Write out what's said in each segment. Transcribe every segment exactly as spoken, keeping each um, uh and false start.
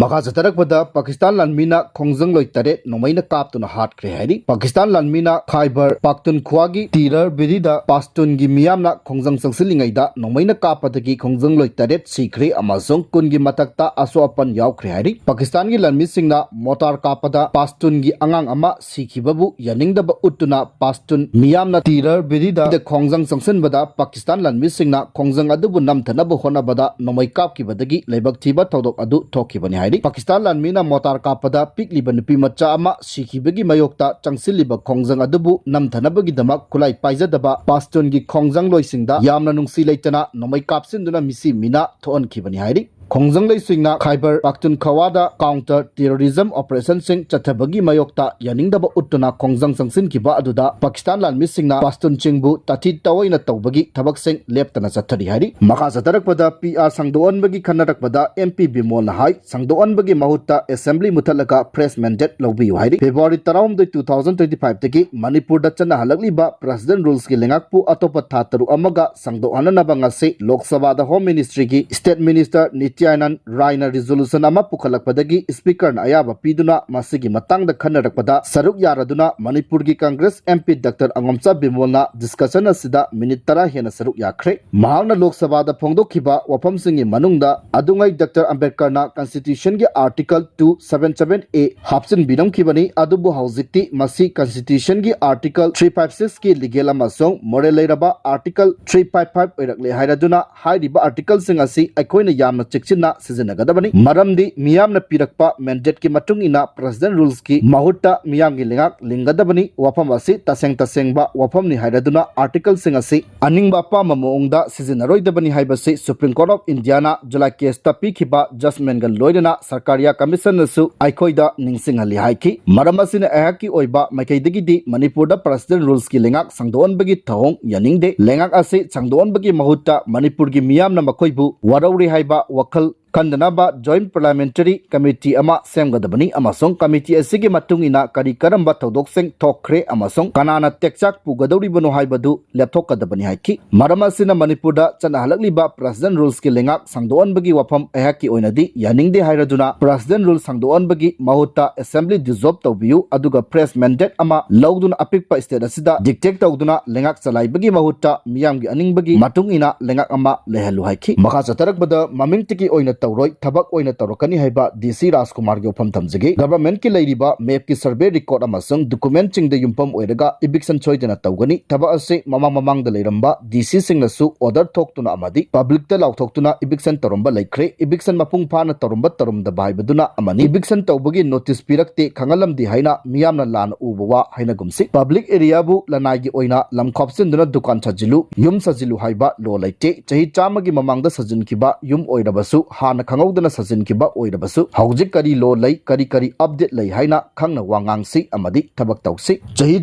ꯃꯈꯥ ꯆꯠꯊꯔꯛꯄꯗ ꯄꯥꯀꯤꯁꯇꯥꯟ ꯂꯥꯟꯃꯤꯅ ꯈꯣꯡꯖꯪꯂꯣꯏ ꯇꯔꯦꯠ ꯅꯣꯡꯃꯩꯅ ꯀꯥꯞꯇꯨꯅ ꯍꯥꯠꯈ꯭ꯔꯦ ꯍꯥꯏꯔꯤ꯫ ꯄꯥꯀꯤꯁꯇꯥꯟ ꯂꯥꯟꯃꯤꯅ ꯈꯥꯏꯕꯔ ꯄꯥꯈꯇꯨꯟꯈ꯭ꯋꯥꯒꯤ ꯇꯤꯔꯔ ꯚꯦꯂꯤꯗ ꯄꯥꯁꯇꯨꯟꯒꯤ ꯃꯤꯌꯥꯝꯅ ꯈꯣꯡꯖꯪ ꯆꯪꯁꯤꯜꯂꯤꯉꯩꯗ ꯅꯣꯡꯃꯩꯅ ꯀꯥꯞꯄꯗꯒꯤ ꯈꯣꯡꯖꯪꯂꯣꯏ ꯇꯔꯦꯠ ꯁꯤꯈ꯭ꯔꯦ ꯑꯃꯁꯨꯡ ꯀꯨꯟꯒꯤ ꯃꯊꯛꯇ ꯑꯁꯣꯛ ꯑꯄꯟ ꯌꯥꯎꯈ꯭ꯔꯦ ꯍꯥꯏꯔꯤ꯫ ꯄꯥꯀꯤꯁꯇꯥꯟꯒꯤ ꯂꯥꯟꯃꯤꯁꯤꯡꯅ ꯃꯣꯇꯥꯔ ꯀꯥꯞꯄꯗ ꯄꯥꯁꯇꯨꯟꯒꯤ ꯑꯉꯥꯡ ꯑꯃ ꯁꯤꯈꯤꯕꯕꯨ ꯌꯥꯅꯤꯡꯗꯕ ꯎꯠꯇꯨꯅ ꯄꯥꯁꯇꯨꯟ ꯃꯤꯌꯥꯝꯅ ꯇꯤꯔꯔ ꯚꯦꯂꯤꯗ ꯈꯣꯡꯖꯪ ꯆꯪꯁꯤꯟꯕꯗ ꯄꯥꯀꯤꯁꯇꯥꯟ ꯂꯥꯟꯃꯤꯁꯤꯡꯅ ꯈꯣꯡꯖꯪ ꯑꯗꯨꯕꯨ ꯅꯝꯊꯅꯕ ꯍꯣꯠꯅꯕꯗ ꯅꯣꯡꯃꯩ ꯀꯥꯞꯈꯤꯕꯗꯒꯤ ꯂꯥꯏꯕꯛ ꯊꯤꯕ ꯊꯧꯗꯣꯛ ꯑꯗꯨ ꯊꯣꯛꯈꯤꯕꯅꯤ ꯍꯥꯏꯔꯤ꯫ ꯄꯥꯀꯤꯁꯇꯥꯟ ꯂꯥꯟꯃꯤꯅ ꯃꯣꯇꯥꯔ ꯀꯥꯞꯄꯗ ꯄꯤꯛꯂꯤꯕ ꯅꯨꯄꯤ ꯃꯆꯥ ꯑꯃ ꯁꯤꯈꯤꯕꯒꯤ ꯃꯥꯌꯣꯛꯇ ꯆꯪꯁꯤꯜꯂꯤꯕ ꯈꯣꯡꯖꯪ ꯑꯗꯨꯕꯨ ꯅꯝꯊꯅꯕꯒꯤꯗꯃꯛ ꯈꯨꯠꯂꯥꯏ ꯄꯥꯏꯖꯗꯕ ꯄꯥꯁꯇꯨꯟꯒꯤ ꯈꯣꯡꯖꯪꯂꯣꯏꯁꯤꯡꯗ ꯌꯥꯝꯅ ꯅꯨꯡꯁꯤ ꯂꯩꯇꯅ ꯅꯣꯡꯃꯩ ꯀꯥꯞꯁꯤꯟꯗꯨꯅ ꯃꯤꯁꯤ ꯃꯤꯅꯥ ꯊꯣꯛꯍꯟꯈꯤꯕꯅꯤ ꯍꯥꯏꯔꯤ꯫ ꯈꯣꯡꯖꯪꯂꯣꯏꯁꯤꯡꯅ ꯈꯥꯏꯕꯔ ꯄꯥꯈꯇꯨꯟꯈꯋꯥꯗ counter terrorism operationꯁꯤꯡ ꯆꯠꯊꯕꯒꯤ ꯃꯥꯌꯣꯛꯇ ꯌꯥꯅꯤꯡꯗꯕ ꯎꯠꯇꯨꯅ ꯈꯣꯡꯖꯪ ꯆꯪꯁꯤꯟꯈꯤꯕ ꯑꯗꯨꯗ ꯄꯥꯀꯤꯁꯇꯥꯟ ꯂꯥꯟꯃꯤꯁꯤꯡꯅ ꯄꯥꯁꯇꯨꯟꯁꯤꯡꯕꯨ ꯇꯥꯊꯤ ꯇꯥꯑꯣꯏꯅ ꯇꯧꯕꯒꯤ ꯊꯕꯛꯁꯤꯡ ꯂꯦꯞꯇꯅ ꯆꯠꯊꯔꯤ ꯍꯥꯏꯔꯤ꯫ ꯃꯈꯥ ꯆꯠꯊꯔꯛꯄꯗ ꯄꯤ ꯑꯥꯔ ꯁꯥꯡꯗꯣꯛꯍꯟꯕꯒꯤ ꯈꯟꯅꯔꯛꯄꯗ ꯑꯦꯝ ꯄꯤ ꯕꯤꯃꯣꯜꯅ ꯍꯥꯏ, ꯁꯥꯡꯗꯣꯛꯍꯟꯕꯒꯤ ꯃꯍꯨꯠꯇ assembly ꯃꯨꯊꯠꯂꯒ fresh mandate ꯂꯧꯕꯤꯌꯨ ꯍꯥꯏꯔꯤ꯫ February ꯇꯔꯥꯍꯨꯝꯗꯣꯏ, two thousand twenty fiveꯇꯒꯤ ꯃꯅꯤꯄꯨꯔꯗ ꯆꯠꯅꯍꯜꯂꯛꯂꯤꯕ president rulesꯀꯤ ꯂꯩꯉꯥꯛꯄꯨ ꯑꯇꯣꯞꯄ ꯊꯥ ꯇꯔꯨꯛ ꯑꯃꯒ ꯁꯥꯡꯗꯣꯛꯍꯟꯅꯅꯕ ꯉꯁꯤ ꯂꯣꯛ ꯁꯚꯥꯗ Home Ministryꯒꯤ State Minister ꯅꯤꯇ꯭ꯌꯥꯅꯟ ꯔꯥꯏꯅ resolution ꯑꯃ ꯄꯨꯈꯠꯂꯛꯄꯗꯒꯤ speakerꯅ ꯑꯌꯥꯕ ꯄꯤꯗꯨꯅ ꯃꯁꯤꯒꯤ ꯃꯇꯥꯡꯗ ꯈꯟꯅꯔꯛꯄꯗ ꯁꯔꯨꯛ ꯌꯥꯔꯗꯨꯅ ꯃꯅꯤꯄꯨꯔꯒꯤ Congress M P Doctor ꯑꯉꯣꯝꯆꯥ ꯕꯤꯃꯣꯜꯅ discussion ꯑꯁꯤꯗ minute ꯇꯔꯥ ꯍꯦꯟꯅ ꯁꯔꯨꯛ ꯌꯥꯈ꯭ꯔꯦ꯫ ꯃꯍꯥꯛꯅ ꯂꯣꯛ ꯁꯚꯥꯗ ꯐꯣꯡꯗꯣꯛꯈꯤꯕ ꯋꯥꯐꯝꯁꯤꯡꯒꯤ ꯃꯅꯨꯡꯗ ꯑꯗꯨꯉꯩ Doctor ꯑꯝꯕꯦꯗꯀꯔꯅ Constitutionꯒꯤ Article two seven seven A ꯍꯥꯞꯆꯤꯟꯕꯤꯔꯝꯈꯤꯕꯅꯤ, ꯑꯗꯨꯕꯨ ꯍꯧꯖꯤꯛꯇꯤ ꯃꯁꯤ Constitutionꯒꯤ Article three five sixꯀꯤ legal ꯑꯃꯁꯨꯡ moral ꯂꯩꯔꯕ Article three five five ꯑꯣꯏꯔꯛꯂꯦ ꯍꯥꯏꯔꯗꯨꯅ ꯍꯥꯏꯔꯤꯕ articleꯁꯤꯡ ꯑꯁꯤ ꯑꯩꯈꯣꯏꯅ ꯌꯥꯝꯅ ꯆꯦꯛꯁꯤꯟꯅ ꯁꯤꯖꯤꯟꯅꯒꯗꯕꯅꯤ꯫ ꯃꯔꯝꯗꯤ ꯃꯤꯌꯥꯝꯅ ꯄꯤꯔꯛꯄ mandateꯀꯤ ꯃꯇꯨꯡ ꯏꯟꯅ president rulesꯀꯤ ꯃꯍꯨꯠꯇ ꯃꯤꯌꯥꯝꯒꯤ ꯂꯩꯉꯥꯛ ꯂꯤꯡꯒꯗꯕꯅꯤ꯫ ꯋꯥꯐꯝ ꯑꯁꯤ ꯇꯁꯦꯡ ꯇꯁꯦꯡꯕ ꯋꯥꯐꯝꯅꯤ ꯍꯥꯏꯔꯗꯨꯅ articleꯁꯤꯡ ꯑꯁꯤ ꯑꯅꯤꯡꯕ ꯑꯄꯥꯝꯕ ꯃꯑꯣꯡꯗ ꯁꯤꯖꯤꯟꯅꯔꯣꯏꯗꯕꯅꯤ ꯍꯥꯏꯕꯁꯤ Supreme Court of Indiaꯅ July caseꯇ ꯄꯤꯈꯤꯕ judgmentꯒ ꯂꯣꯏꯅꯅ Sarkaria Commissionꯅꯁꯨ ꯑꯩꯈꯣꯏꯗ ꯅꯤꯡꯁꯤꯡꯍꯜꯂꯤ ꯍꯥꯏꯈꯤ꯫ ꯃꯔꯝ ꯑꯁꯤꯅ ꯑꯩꯍꯥꯛꯀꯤ ꯑꯣꯏꯕ ꯃꯥꯏꯀꯩꯗꯒꯤꯗꯤ ꯃꯅꯤꯄꯨꯔꯗ president rulesꯀꯤ ꯂꯩꯉꯥꯛ ꯁꯪꯗꯣꯛꯍꯟꯕꯒꯤ ꯊꯧꯑꯣꯡ ꯌꯥꯅꯤꯡꯗꯦ꯫ ꯂꯩꯉꯥꯛ ꯑꯁꯤ ꯁꯪꯗꯣꯛꯍꯟꯕꯒꯤ ꯃꯍꯨꯠꯇ ꯃꯅꯤꯄꯨꯔꯒꯤ ꯃꯤꯌꯥꯝꯅ ꯃꯈꯣꯏꯕꯨ ꯋꯥꯔꯧꯔꯦ ꯍꯥꯏꯕ ꯋꯥꯈꯜ ꯈꯟꯗꯅꯕ Joint Parliamentary Committee ꯑꯃ ꯁꯦꯝꯒꯗꯕꯅꯤ ꯑꯃꯁꯨꯡ committee ꯑꯁꯤꯒꯤ ꯃꯇꯨꯡ ꯏꯟꯅ ꯀꯔꯤ ꯀꯔꯝꯕ ꯊꯧꯗꯣꯛꯁꯤꯡ ꯊꯣꯛꯈ꯭ꯔꯦ ꯑꯃꯁꯨꯡ ꯀꯅꯥꯅ ꯇꯦꯛꯆꯥꯛ ꯄꯨꯒꯗꯧꯔꯤꯕꯅꯣ ꯍꯥꯏꯕꯗꯨ ꯂꯦꯞꯊꯣꯛꯀꯗꯕꯅꯤ ꯍꯥꯏꯈꯤ꯫ ꯃꯔꯝ ꯑꯁꯤꯅ ꯃꯅꯤꯄꯨꯔꯗ ꯆꯠꯅꯍꯜꯂꯛꯂꯤꯕ President Rules ꯀꯤ ꯂꯩꯉꯥꯛ ꯁꯥꯡꯗꯣꯛꯍꯟꯕꯒꯤ ꯋꯥꯐꯝ ꯑꯩꯍꯥꯛꯀꯤ ꯑꯣꯏꯅꯗꯤ ꯌꯥꯅꯤꯡꯗꯦ ꯍꯥꯏꯔꯗꯨꯅ President Rule ꯁꯥꯡꯗꯣꯛꯍꯟꯕꯒꯤ ꯃꯍꯨꯠꯇ Assembly dissolve ꯇꯧꯕꯤꯌꯨ, ꯑꯗꯨꯒ fresh mandate ꯑꯃ ꯂꯧꯗꯨꯅ ꯑꯄꯤꯛꯄ state ꯑꯁꯤꯗ dictate ꯇꯧꯗꯨꯅ ꯂꯩꯉꯥꯛ ꯆꯂꯥꯏꯕꯒꯤ ꯃꯍꯨꯠꯇ ꯃꯤꯌꯥꯝꯒꯤ ꯑꯅꯤꯡꯕꯒꯤ ꯃꯇꯨꯡ ꯏꯟꯅ ꯂꯩꯉꯥꯛ ꯑꯃ ꯂꯩꯍꯜꯂꯨ ꯍꯥꯏꯈꯤ꯫ ꯃꯈꯥ ꯆꯠꯊꯔꯛꯄꯗ ꯃꯃꯤꯡꯇꯒꯤ ꯑꯣꯏꯅ ꯇꯧꯔꯣꯏ, ꯊꯕꯛ ꯑꯣꯏꯅ ꯇꯧꯔꯛꯀꯅꯤ ꯍꯥꯏꯕ D C ꯔꯥꯖꯀꯨꯃꯥꯔꯒꯤ ꯋꯥꯐꯝ ꯊꯝꯖꯒꯦ꯫ Government ꯀꯤ ꯂꯩꯔꯤꯕ map ꯀꯤ survey record ꯑꯃꯁꯨꯡ document ꯁꯤꯡꯗ ꯌꯨꯝꯐꯝ ꯑꯣꯏꯔꯒ eviction ꯁꯣꯏꯗꯅ ꯇꯧꯒꯅꯤ꯫ ꯊꯕꯛ ꯑꯁꯤ ꯃꯃꯥꯡ ꯃꯃꯥꯡꯗ ꯂꯩꯔꯝꯕ D C ꯁꯤꯡꯅꯁꯨ order ꯊꯣꯛꯇꯨꯅ ꯑꯃꯗꯤ public ꯇ ꯂꯥꯎꯊꯣꯛꯇꯨꯅ eviction ꯇꯧꯔꯝꯕ ꯂꯩꯈ꯭ꯔꯦ꯫ Eviction ꯃꯄꯨꯡ ꯐꯥꯅ ꯇꯧꯔꯝꯕ ꯇꯧꯔꯝꯗꯕ ꯍꯥꯏꯕꯗꯨꯅ ꯑꯃꯅꯤ꯫ Eviction ꯇꯧꯕꯒꯤ notice ꯄꯤꯔꯛꯇꯦ, ꯈꯪꯍꯜꯂꯝꯗꯦ ꯍꯥꯏꯅ ꯃꯤꯌꯥꯝꯅ ꯂꯥꯟꯅ ꯎꯕ ꯋꯥ ꯍꯥꯏꯅꯒꯨꯝꯁꯤ꯫ Public area ꯕꯨ ꯂꯅꯥꯏꯒꯤ ꯑꯣꯏꯅ ꯂꯝ ꯈꯥꯞꯆꯤꯟꯗꯨꯅ ꯗꯨꯀꯥꯟ ꯁꯥꯖꯤꯜꯂꯨ, ꯌꯨꯝ ꯁꯥꯖꯤꯜꯂꯨ ꯍꯥꯏꯕ law ꯂꯩꯇꯦ꯫ ꯆꯍꯤ ꯆꯥꯝꯃꯒꯤ ꯃꯃꯥꯡꯗ ꯁꯥꯖꯤꯟꯈꯤꯕ ꯌꯨꯝ ꯑꯣꯏꯔꯕꯁꯨ, ꯍꯥꯟꯅ ꯈꯪꯍꯧꯗꯅ ꯁꯥꯖꯤꯟꯈꯤꯕ ꯑꯣꯏꯔꯕꯁꯨ, ꯍꯧꯖꯤꯛ ꯀꯔꯤ law ꯂꯩ, ꯀꯔꯤ ꯀꯔꯤ update ꯂꯩ ꯍꯥꯏꯅ ꯈꯪꯅ ꯋꯥ ꯉꯥꯡꯁꯤ ꯑꯃꯗꯤ ꯊꯕꯛ ꯇꯧꯁꯤ꯫ ꯆꯍꯤ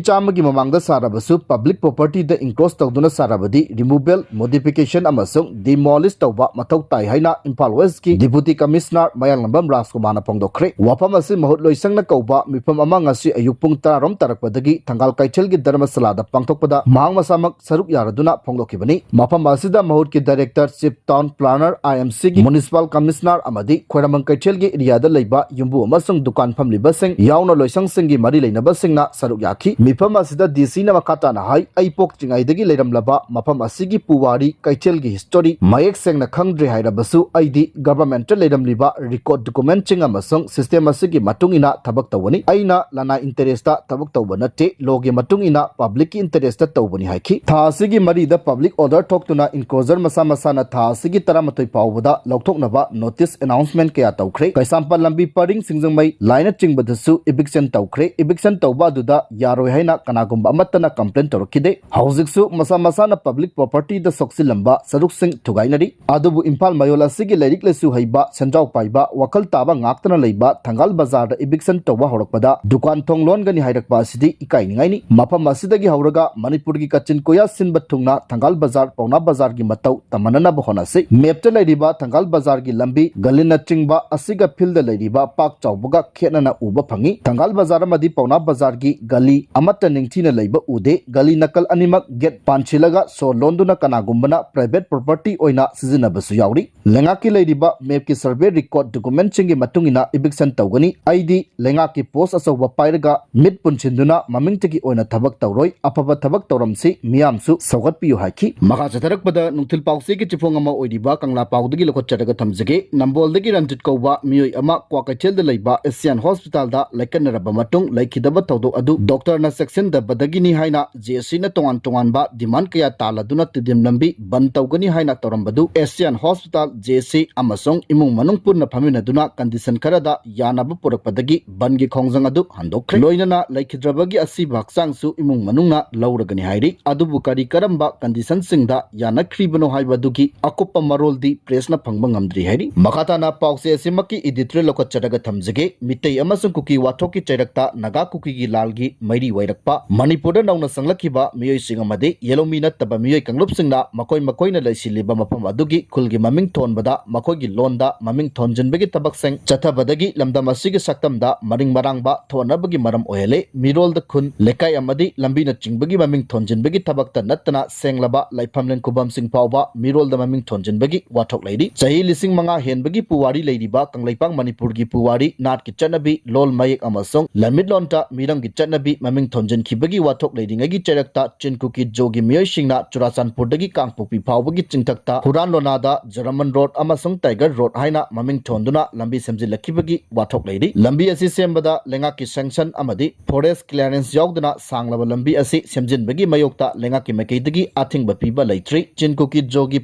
ꯆꯥꯝꯃꯒꯤ ꯃꯃꯥꯡꯗ ꯁꯥꯔꯕꯁꯨ, public property ꯗ encroach ꯇꯧꯗꯨꯅ ꯁꯥꯔꯕꯗꯤ removal, modification ꯑꯃꯁꯨꯡ demolish ꯇꯧꯕ ꯃꯊꯧ ꯇꯥꯏ ꯍꯥꯏꯅ ꯏꯝꯐꯥꯜ West ꯀꯤ Deputy Commissioner ꯃꯌꯥꯡꯂꯝꯕꯝ ꯔꯥꯖꯀꯨꯃꯥꯔꯅ ꯐꯣꯡꯗꯣꯛꯈ꯭ꯔꯦ꯫ ꯋꯥꯐꯝ ꯑꯁꯤ ꯃꯍꯨꯠ ꯂꯣꯏꯁꯪꯅ ꯀꯧꯕ ꯃꯤꯐꯝ ꯑꯃ ꯉꯁꯤ ꯑꯌꯨꯛ ꯄꯨꯡ ꯇꯔꯥꯔꯣꯝ ꯇꯥꯔꯛꯄꯗꯒꯤ ꯊꯪꯒꯥꯜ ꯀꯩꯊꯦꯜꯒꯤ ꯙꯔꯃꯁꯥꯂꯥꯗ ꯄꯥꯡꯊꯣꯛꯄꯗ ꯃꯍꯥꯛ ꯃꯁꯥꯃꯛ ꯁꯔꯨꯛ ꯌꯥꯔꯗꯨꯅ ꯐꯣꯡꯗꯣꯛꯈꯤꯕꯅꯤ꯫ ꯃꯐꯝ ꯑꯁꯤꯗ ꯃꯍꯨꯠꯀꯤ Director, Chief Town Planner, I M C ꯒꯤ Municipal Commissioner ꯑꯃꯗꯤ ꯈ꯭ꯋꯥꯏꯔꯝꯕꯟ ꯀꯩꯊꯦꯜꯒꯤ area ꯗ ꯂꯩꯕ ꯌꯨꯝꯕꯨ ꯑꯃꯁꯨꯡ ꯗꯨꯀꯥꯟ ꯐꯝꯂꯤꯕꯁꯤꯡ ꯌꯥꯎꯅ ꯂꯣꯏꯁꯪꯁꯤꯡꯒꯤ ꯃꯔꯤ ꯂꯩꯅꯕꯁꯤꯡꯅ ꯁꯔꯨꯛ ꯌꯥꯈꯤ꯫ ꯃꯤꯐꯝ ꯑꯁꯤꯗ D C ꯅ ꯃꯈꯥ ꯇꯥꯅ ꯍꯥꯏ, ꯑꯩ ꯄꯣꯛꯇ꯭ꯔꯤꯉꯩꯗꯒꯤ ꯂꯩꯔꯝꯂꯕ ꯃꯐꯝ ꯑꯁꯤꯒꯤ ꯄꯨꯋꯥꯔꯤ, ꯀꯩꯊꯦꯜꯒꯤ history ꯃꯌꯦꯛ ꯁꯦꯡꯅ ꯈꯪꯗ꯭ꯔꯦ ꯍꯥꯏꯔꯕꯁꯨ, ꯑꯩꯗꯤ government ꯂꯩꯔꯝꯂꯤꯕ record document ꯁꯤꯡ ꯑꯃꯁꯨꯡ system ꯑꯁꯤꯒꯤ ꯃꯇꯨꯡ ꯏꯟꯅ ꯊꯕꯛ ꯇꯧꯒꯅꯤ꯫ ꯑꯩꯅ ꯂꯅꯥꯏ interest ꯊꯕꯛ ꯇꯧꯕ ꯅꯠꯇꯦ, law ꯒꯤ ꯃꯇꯨꯡ ꯏꯟꯅ public ꯀꯤ interest ꯇꯧꯕꯅꯤ ꯍꯥꯏꯈꯤ꯫ ꯊꯥ ꯑꯁꯤꯒꯤ ꯃꯔꯤꯗ public order ꯊꯣꯛꯇꯨꯅ encroacher ꯃꯁꯥ ꯃꯁꯥꯅ ꯊꯥ ꯑꯁꯤꯒꯤ ꯇꯔꯥꯃꯥꯊꯣꯏ ꯐꯥꯎꯕꯗ ꯂꯧꯊꯣꯛꯅꯕ notice announcement ꯀꯌꯥ ꯇꯧꯈ꯭ꯔꯦ꯫ ꯀꯩꯁꯥꯝꯄꯥꯠ ꯂꯝꯕꯤ ꯄꯔꯤꯡ, ꯁꯤꯡꯖꯃꯩ ꯂꯥꯏꯅꯆꯤꯡꯕꯗꯁꯨ eviction ꯇꯧꯈ꯭ꯔꯦ꯫ Eviction ꯇꯧꯕ ꯑꯗꯨꯗ ꯌꯥꯔꯣꯏ ꯍꯥꯏꯅ ꯀꯅꯥꯒꯨꯝꯕ ꯑꯃꯠꯇꯅ complain ꯇꯧꯔꯛꯈꯤꯗꯦ꯫ ꯍꯧꯖꯤꯛꯁꯨ ꯃꯁꯥ ꯃꯁꯥꯅ public property ꯗ ꯁꯣꯛꯆꯤꯜꯂꯝꯕ ꯁꯔꯨꯛꯁꯤꯡ ꯊꯨꯒꯥꯏꯅꯔꯤ꯫ ꯑꯗꯨꯕꯨ ꯏꯝꯐꯥꯜ ꯃꯌꯣꯜ ꯑꯁꯤꯒꯤ ꯂꯥꯏꯔꯤꯛ ꯂꯥꯏꯁꯨ ꯍꯩꯕ, ꯁꯦꯟꯖꯥꯎ ꯄꯥꯏꯕ, ꯋꯥꯈꯜ ꯇꯥꯕ ꯉꯥꯛꯇꯅ ꯂꯩꯕ ꯊꯪꯒꯥꯜ ꯕꯖꯥꯔꯗ eviction ꯇꯧꯕ ꯍꯧꯔꯛꯄꯗ ꯗꯨꯀꯥꯟ ꯊꯣꯡ ꯂꯣꯟꯒꯅꯤ ꯍꯥꯏꯔꯛꯄ ꯑꯁꯤꯗꯤ ꯏꯀꯥꯏꯅꯤꯡꯉꯥꯏꯅꯤ꯫ ꯃꯐꯝ ꯑꯁꯤꯗꯒꯤ ꯍꯧꯔꯒ ꯃꯅꯤꯄꯨꯔꯒꯤ ꯀꯥꯆꯤꯟ ꯀꯣꯌꯥ ꯁꯤꯟꯕ ꯊꯨꯡꯅ ꯊꯪꯒꯥꯜ ꯕꯖꯥꯔ, ꯄꯥꯎꯅꯥ ꯕꯖꯥꯔꯒꯤ ꯃꯇꯧ ꯇꯝꯃꯅꯅꯕ ꯍꯣꯠꯅꯁꯤ꯫ Map ꯇ ꯂꯩꯔꯤꯕ ꯊꯪꯒꯥꯜ ꯕꯖꯥꯔꯒꯤ ꯂꯝꯕꯤ, ꯒꯂꯤꯅꯆꯤꯡꯕ ꯑꯁꯤꯒ field ꯂꯩꯔꯤꯕ park ꯆꯥꯎꯕꯒ ꯈꯦꯠꯅꯅ ꯎꯕ ꯐꯪꯏ꯫ ꯊꯪꯒꯥꯜ ꯕꯖꯥꯔ ꯑꯃꯗꯤ ꯄꯥꯎꯅꯥ ꯕꯖꯥꯔꯒꯤ ꯒꯂꯤ ꯑꯃꯠꯇ ꯅꯤꯡꯊꯤꯅ ꯂꯩꯕ ꯎꯗꯦ꯫ ꯒꯂꯤ ꯅꯥꯀꯜ ꯑꯅꯤꯃꯛ gate ꯄꯥꯟꯁꯤꯜꯂꯒ ꯁꯣ ꯂꯣꯟꯗꯨꯅ ꯀꯅꯥꯒꯨꯝꯕꯅ private property ꯑꯣꯏꯅ ꯁꯤꯖꯤꯟꯅꯕꯁꯨ ꯌꯥꯎꯔꯤ꯫ ꯂꯩꯉꯥꯛꯀꯤ ꯂꯩꯔꯤꯕ map ꯀꯤ survey record document ꯁꯤꯡꯒꯤ ꯃꯇꯨꯡ ꯏꯟꯅ eviction ꯇꯧꯒꯅꯤ꯫ ꯑꯩꯗꯤ ꯂꯩꯉꯥꯛꯀꯤ post ꯑꯆꯧꯕ ꯄꯥꯏꯔꯒ ꯃꯤꯠ ꯄꯨꯟꯁꯤꯟꯗꯨꯅ ꯃꯃꯤꯡꯇꯒꯤ ꯑꯣꯏꯅ ꯊꯕꯛ ꯇꯧꯔꯣꯏ꯫ ꯑꯐꯕ ꯊꯕꯛ ꯇꯧꯔꯝꯁꯤ, ꯃꯤꯌꯥꯝꯁꯨ ꯁꯧꯒꯠꯄꯤꯌꯨ ꯍꯥꯏꯈꯤ꯫ ꯃꯈꯥ ꯆꯠꯊꯔꯛꯄꯗ ꯅꯨꯡꯊꯤꯜ ꯄꯥꯎꯆꯦꯒꯤ ꯆꯤꯐꯣꯡ ꯑꯃ ꯑꯣꯏꯔꯤꯕ ꯀꯪꯂꯥ ꯄꯥꯎꯗꯒꯤ ꯂꯧꯈꯠꯆꯔꯒ ꯊꯝꯖꯒꯦ꯫ ꯅꯝꯕꯣꯜꯗꯒꯤ ꯔꯟꯖꯤꯠ ꯀꯧꯕ ꯃꯤꯑꯣꯏ ꯑꯃ ꯀ꯭ꯋꯥꯀꯩꯊꯦꯜꯗ ꯂꯩꯕ Asian Hospital ꯗ ꯂꯥꯏꯀꯠꯅꯔꯕ ꯃꯇꯨꯡ ꯂꯩꯈꯤꯗꯕ ꯊꯧꯗꯣꯛ ꯑꯗꯨ doctor ꯅ ꯆꯦꯛꯁꯤꯟꯗꯕꯗꯒꯤꯅꯤ ꯍꯥꯏꯅ J A C ꯅ ꯇꯣꯉꯥꯟ ꯇꯣꯉꯥꯟꯕ demand ꯀꯌꯥ ꯇꯥꯜꯂꯗꯨꯅ ꯇꯤꯗꯤꯝ ꯂꯝꯕꯤ ꯕꯟ ꯇꯧꯒꯅꯤ ꯍꯥꯏꯅ ꯇꯧꯔꯝꯕꯗꯨ Asian Hospital, J A C ꯑꯃꯁꯨꯡ ꯏꯃꯨꯡ ꯃꯅꯨꯡ ꯄꯨꯟꯅ ꯐꯝꯃꯤꯟꯅꯗꯨꯅ condition ꯈꯔꯗ ꯌꯥꯅꯕ ꯄꯨꯔꯛꯄꯗꯒꯤ ꯕꯟꯒꯤ ꯈꯣꯡꯖꯪ ꯑꯗꯨ ꯍꯟꯗꯣꯛꯈ꯭ꯔꯦ꯫ ꯂꯣꯏꯅꯅ ꯂꯩꯈꯤꯗ꯭ꯔꯕꯒꯤ ꯑꯁꯤꯕ ꯍꯛꯆꯥꯡꯁꯨ ꯏꯃꯨꯡ ꯃꯅꯨꯡꯅ ꯂꯧꯔꯒꯅꯤ ꯍꯥꯏꯔꯤ꯫ ꯑꯗꯨꯕꯨ ꯀꯔꯤ ꯀꯔꯝꯕ condition ꯁꯤꯡꯗ ꯌꯥꯅꯈ꯭ꯔꯤꯕꯅꯣ ꯍꯥꯏꯕꯗꯨꯒꯤ ꯑꯀꯨꯞꯄ ꯃꯔꯣꯜꯗꯤ press ꯅ ꯐꯪꯕ ꯉꯝꯗ꯭ꯔꯤ ꯍꯥꯏꯔꯤ꯫ ꯃꯈꯥ ꯇꯥꯅ ꯄꯥꯎꯆꯦ ꯑꯁꯤꯃꯛꯀꯤ editorial ꯂꯧꯈꯠꯆꯔꯒ ꯊꯝꯖꯒꯦ꯫ ꯃꯤꯇꯩ ꯑꯃꯁꯨꯡ ꯀꯨꯀꯤ ꯋꯥꯊꯣꯛꯀꯤ ꯆꯩꯔꯛꯇ ꯅꯥꯒꯥ ꯀꯨꯀꯤꯒꯤ ꯂꯥꯜꯒꯤ ꯃꯩꯔꯤ ꯋꯥꯏꯔꯛꯄ꯫ ꯃꯅꯤꯄꯨꯔꯗ ꯅꯧꯅ ꯆꯪꯂꯛꯈꯤꯕ ꯃꯤꯑꯣꯏꯁꯤꯡ ꯑꯃꯗꯤ ꯌꯦꯂꯧꯃꯤ ꯅꯠꯇꯕ ꯃꯤꯑꯣꯏ ꯀꯥꯡꯂꯨꯞꯁꯤꯡꯅ ꯃꯈꯣꯏ ꯃꯈꯣꯏꯅ ꯂꯩꯁꯤꯜꯂꯤꯕ ꯃꯐꯝ ꯑꯗꯨꯒꯤ ꯈꯨꯜꯒꯤ ꯃꯃꯤꯡ ꯊꯣꯟꯕꯗ ꯃꯈꯣꯏꯒꯤ ꯂꯣꯟꯗ ꯃꯃꯤꯡ ꯊꯣꯟꯖꯤꯟꯕꯒꯤ ꯊꯕꯛꯁꯤꯡ ꯆꯠꯊꯕꯗꯒꯤ ꯂꯝꯗꯝ ꯑꯁꯤꯒꯤ ꯁꯛꯇꯝꯗ ꯃꯔꯤꯡ ꯃꯔꯥꯡꯕ ꯊꯣꯛꯅꯕꯒꯤ ꯃꯔꯝ ꯑꯣꯏꯍꯜꯂꯤ꯫ ꯃꯤꯔꯣꯜꯗ ꯈꯨꯟ, ꯂꯩꯀꯥꯏ ꯑꯃꯗꯤ ꯂꯝꯕꯤꯅꯆꯤꯡꯕꯒꯤ ꯃꯃꯤꯡ ꯊꯣꯟꯖꯤꯟꯕꯒꯤ ꯊꯕꯛꯇ ꯅꯠꯇꯅ ꯁꯦꯡꯂꯕ ꯂꯩꯐꯝꯂꯦꯟ ꯈꯨꯕꯝꯁꯤꯡ ꯐꯥꯎꯕ ꯃꯤꯔꯣꯜꯗ ꯃꯃꯤꯡ ꯊꯣꯟꯖꯤꯟꯕꯒꯤ ꯋꯥꯊꯣꯛ ꯂꯩꯔꯤ꯫ ꯆꯍꯤ ꯂꯤꯁꯤꯡ ꯃꯉꯥ ꯍꯦꯟꯕꯒꯤ ꯄꯨꯋꯥꯔꯤ ꯂꯩꯔꯤꯕ ꯀꯪꯂꯩꯄꯥꯛ ꯃꯅꯤꯄꯨꯔꯒꯤ ꯄꯨꯋꯥꯔꯤ, ꯅꯥꯠꯀꯤ ꯆꯠꯅꯕꯤ, ꯂꯣꯜ ꯃꯌꯦꯛ ꯑꯃꯁꯨꯡ ꯂꯝꯃꯤꯠꯂꯣꯟꯗ ꯃꯤꯔꯝꯒꯤ ꯆꯠꯅꯕꯤ ꯃꯃꯤꯡ ꯊꯣꯟꯖꯤꯟꯈꯤꯕꯒꯤ ꯋꯥꯊꯣꯛ ꯂꯩꯔꯤꯉꯩꯒꯤ ꯆꯩꯔꯛꯇ ꯆꯤꯟ ꯀꯨꯀꯤ ꯖꯣꯒꯤ ꯃꯤꯑꯣꯏꯁꯤꯡꯅ ꯆꯨꯔꯥꯆꯥꯟꯄꯨꯔꯗꯒꯤ ꯀꯥꯡꯄꯣꯛꯄꯤ ꯐꯥꯎꯕꯒꯤ ꯆꯤꯡꯊꯛꯇ ꯍꯨꯔꯥꯟ ꯂꯣꯅꯥꯗ ꯖꯔꯃꯟ ꯔꯣꯗ ꯑꯃꯁꯨꯡ ꯇꯥꯏꯒꯔ ꯔꯣꯗ ꯍꯥꯏꯅ ꯃꯃꯤꯡ ꯊꯣꯟꯗꯨꯅ ꯂꯝꯕꯤ ꯁꯦꯝꯖꯤꯜꯂꯛꯈꯤꯕꯒꯤ ꯋꯥꯊꯣꯛ ꯂꯩꯔꯤ꯫ ꯂꯝꯕꯤ ꯑꯁꯤ ꯁꯦꯝꯕꯗ ꯂꯩꯉꯥꯛꯀꯤ sanction ꯑꯃꯗꯤ forest clearance ꯌꯥꯎꯗꯅ ꯁꯥꯡꯂꯕ ꯂꯝꯕꯤ ꯑꯁꯤ ꯁꯦꯝꯖꯤꯟꯕꯒꯤ ꯃꯥꯌꯣꯛꯇ ꯂꯩꯉꯥꯛꯀꯤ ꯃꯥꯏꯀꯩꯗꯒꯤ ꯑꯊꯤꯡꯕ ꯄꯤꯕ ꯂꯩꯇ꯭ꯔꯤ꯫ ꯆꯤꯟ ꯀꯨꯀꯤ ꯖꯣꯒꯤ